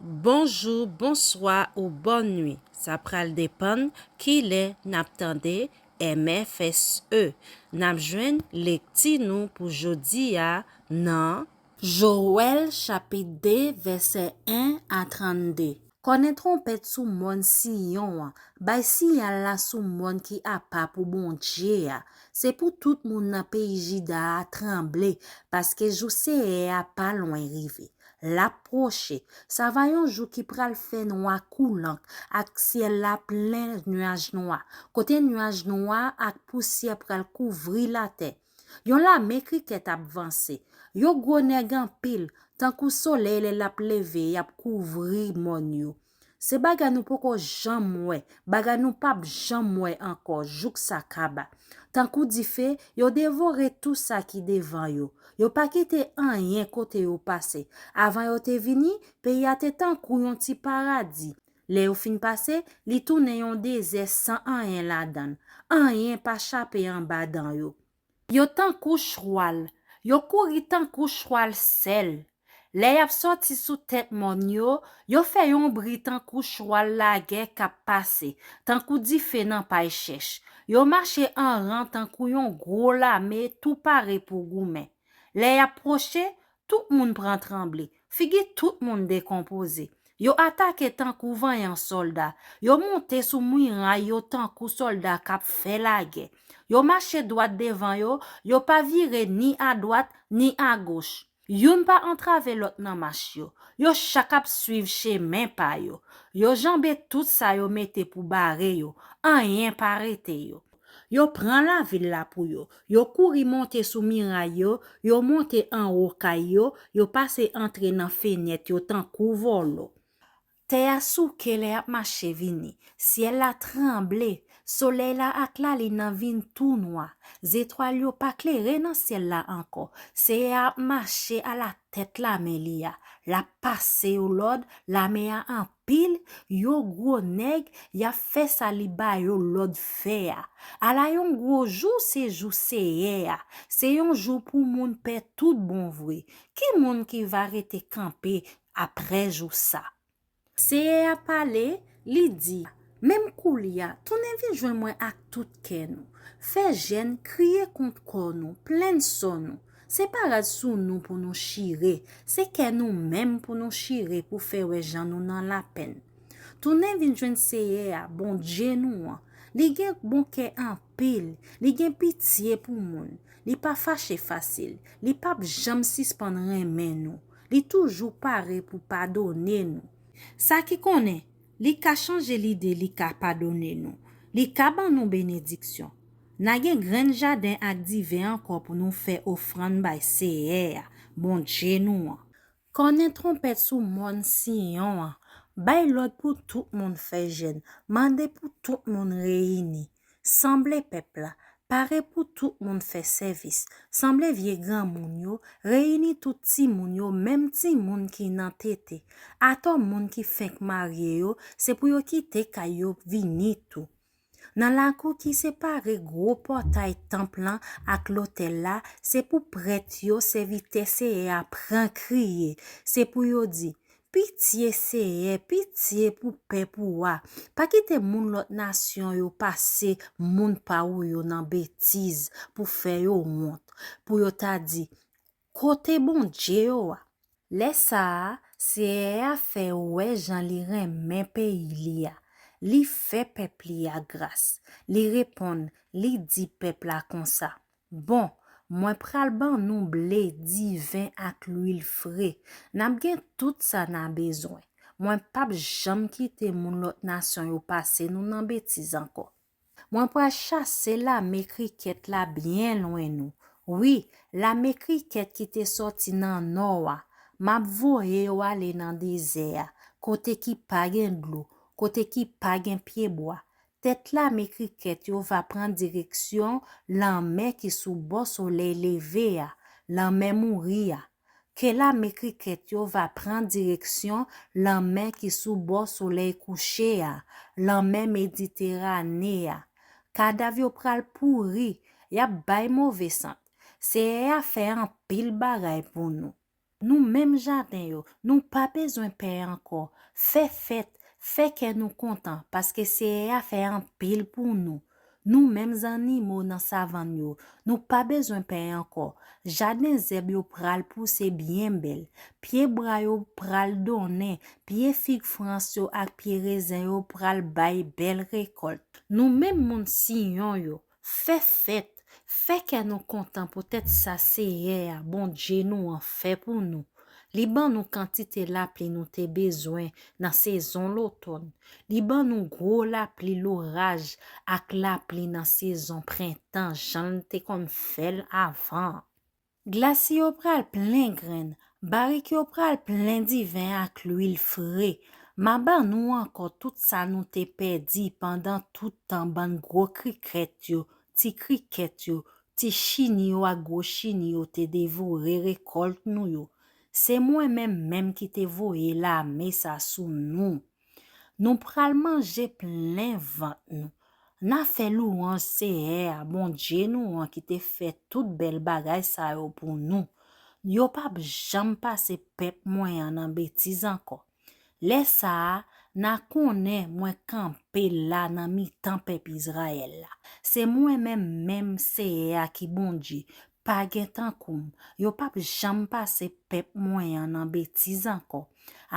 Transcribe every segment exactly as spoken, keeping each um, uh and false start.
Bonjou, bonswa ou bòn nwi. Sa pral depann kilè n ap tande M F S E. N ap jwenn lekti nou pou jodi a nan Jowèl chapit de, vèsè en a trannde. Kònen twonpèt sou mòn Siyon an, bay siyal la sou mòn ki apa pou Bondye a. Se pou tout moun nan peyi Jida a tranble, paske jou Seyè a pa lwen rive. L ap pwoche. Sa va yon jou ki pral fè nwa kou lank, ak syèl la plen nyaj nwa, kote nyaj nwa ak pousyè pral kouvri latè. Yon lame krikèt ap vanse. Yo gwo nèg anpil, tankou solèy lè l ap leve, y ap kouvri mòn yo. Se bagay nou poko janm wè, bagay nou p ap janm wè ankò, jouk sa kaba. Tankou dife, yo devore tou sa ki devan yo. Yo pa kite anyen kote yo pase. Avan yo te vini, peyi a te tankou yon ti paradi. Lè yo fin pase, li tounen yon dezè san anyen ladan l. Anyen pa chape anba dan yo. Yo tankou chwal. Yo kouri tankou chwal sèl. Lè y ap sòti sou tèt mòn yo, yo fè yon bri tankou chwal lagè k ap pase, tankou dife nan pay chèch. Yo mache an ran tankou yon gwo lame tou pare pou goumen. Lè y ap pwoche, tout moun pran tranble, figi tout moun dekonpoze. Yo atake tankou vanyan sòlda. Yo monte sou miray yo tankou sòlda k ap fè lagè. Yo mache dwat devan yo, yo pa vire ni adwat ni agoch. Youn pa antrave lòt nan mach yo. Yo chak ap swiv chemen pa yo. Yo janbe tout sa yo mete pou bare yo. Anyen pa rete yo. Yo pran lavil la pou yo. Yo kouri monte sou miray yo, yo monte anwo kay yo, yo pase antre nan fenèt yo tankou vòlò. Tè a souke lè y ap mache vini. Syèl la tranble. Solèy la ak lalin nan vin tou nwa. Zetwal yo pa klere nan syèl la ankò. Seyè a ap mache alatèt lame li a. L ap pase yo lòd, lame a anpil, yo gwo nèg, y ap fè sa li ba yo lòd fè a. Ala yon gwo jou, se jou Seyè a. Se yon jou pou moun pè tout bon vre. Ki moun ki va rete kanpe apre jou sa? Seyè a pale, li di, menm koulye a, tounen vin jwenn mwen ak tout kè nou. Fè jèn, kriye kont kò nou, plenn sò nou. Se pa rad sou nou pou nou chire, se kè nou menm pou nou chire pou fè wè jan nou nan lapenn. Tounen vin jwenn Seyè a, Bondye nou an. Li gen bon kè anpil, li gen pitye pou moun, li pa fache fasil, li p ap janm sispann renmen nou, li toujou pare pou padone nou. Sa ki konnen, li ka chanje lide, li ka padone nou, li ka ban nou benediksyon. N a gen grenn jaden ak diven ankò pou nou fè ofrann bay Seyè a, Bondye nou an. Kònen twonpèt sou mòn Siyon an, bay lòd pou tout moun fè jèn, mande pou tout moun reyini. Sanble pèp la, pare pou tout moun fè sèvis. Sanble vye granmoun yo, reyini tout timoun yo, menm timoun ki nan tete. Atò moun ki fenk marye yo, se pou yo kite kay yo vini tou. Nan lakou ki separe gwo pòtay tanp lan ak lotèl la, se pou prèt yo, sèvitè Seyè a, pran kriye. Se pou yo di, pitye, Seyè, pitye pou pèp ou a. Pa kite moun lòt nasyon yo pase moun pa ou yo nan betiz pou fè yo wont, pou yo ta di, kote Bondye yo a? Lè sa a, Seyè a fè wè jan li renmen peyi li a. Li fè pèp li a gras. Li reponn, li di pèp la konsa, bon, mwen pral ban nou ble, diven ak lwil fre. N ap gen tout sa n a bezwen. Mwen p ap janm kite moun lòt nasyon yo pase nou nan betiz ankò. Mwen pral chase lame krikèt la byen lwen nou. Wi, lame krikèt ki te sòti nan nò a. M ap voye yo ale nan dezè a, kote ki pa gen dlo, kote ki pa gen pyebwa. Tèt lame krikèt yo va pran direksyon lanmè ki sou bò solèy leve a, lanmè mouri a. Ke lame krikèt yo va pran direksyon lanmè ki sou bò solèy kouche a, lanmè Mediterane a. Kadav yo pral pouri, y ap bay move sant. Seyè a fè anpil bagay pou nou. Nou menm jaden yo, nou pa bezwen pè ankò. Fè fèt, fè kè nou kontan, paske Seyè a fè anpil pou nou. Nou menm zannimo nan savann yo, nou pa bezwen pè ankò. Jaden zèb yo pral pouse byen bèl. Pye bwa yo pral donnen, pye fig frans yo ak pye rezen yo pral bay bèl rekòlt. Nou menm moun Siyon yo, fè fèt, fè kè nou kontan poutèt sa Seyè a, Bondye nou an, fè pou nou. Li ban nou kantite lapli nou te bezwen nan sezon lotòn. Li ban nou gwo lapli loraj ak lapli nan sezon prentan, jan l te konn fè l avan. Glasi yo pral plen grenn, barik yo pral plen diven ak lwil fre. M a ban nou ankò tout sa nou te pèdi pandan tout tan bann gwo krikèt yo, ti krikèt yo, ti chini yo ak gwo chini yo te devore rekòlt nou yo. Se mwen menm menm ki te voye lame sa sou nou. Nou pral manje plen vant nou. N a fè lwanj Seyè a, Bondye nou an, ki te fè tout bèl bagay sa yo pou nou. Yo p ap janm pase pèp mwen an nan betiz ankò. Lè sa a, n a konnen mwen kanpe la nan mitan pèp Izrayèl la. Se mwen menm menm Seyè a ki Bondye, pa gen tankou m. Yo p ap janm pase pèp mwen an nan betiz ankò.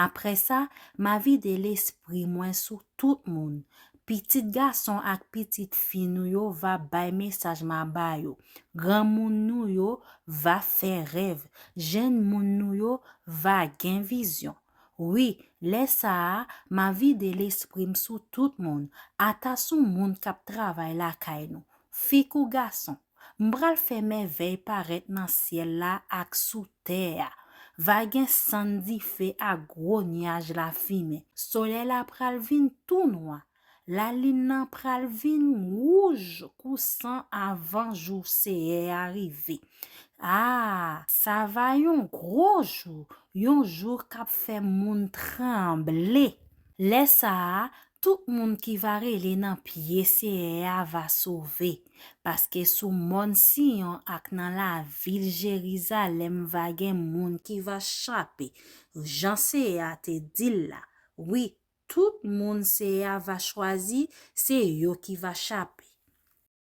Apre sa, m a vide lespri mwen sou tout moun. Pitit gason ak pitit fi nou yo va bay mesaj m a ba yo. Granmoun nou yo va fè rèv. Jenn moun nou yo va gen vizyon. Wi, lè sa a, m a vide lespri m sou tout moun, ata sou moun k ap travay lakay nou, fi kou gason. M pral fè mèvèy parèt nan syèl la ak sou tè a. Va gen sann dife ak gwo nyaj lafimen. Solèy la pral vin tou nwa. Lalin nan pral vin wouj kou san avan jou Seyè a rive. A, sa va yon gwo jou, yon jou k ap fè moun tranble. Lè sa a, tout moun ki va rele nan pye Seyè a va sove, paske sou mòn Siyon ak nan lavil Jerizalèm va gen moun ki va chape, jan Seyè a te di l la. Wi, tout moun Seyè a va chwazi, se yo ki va chape.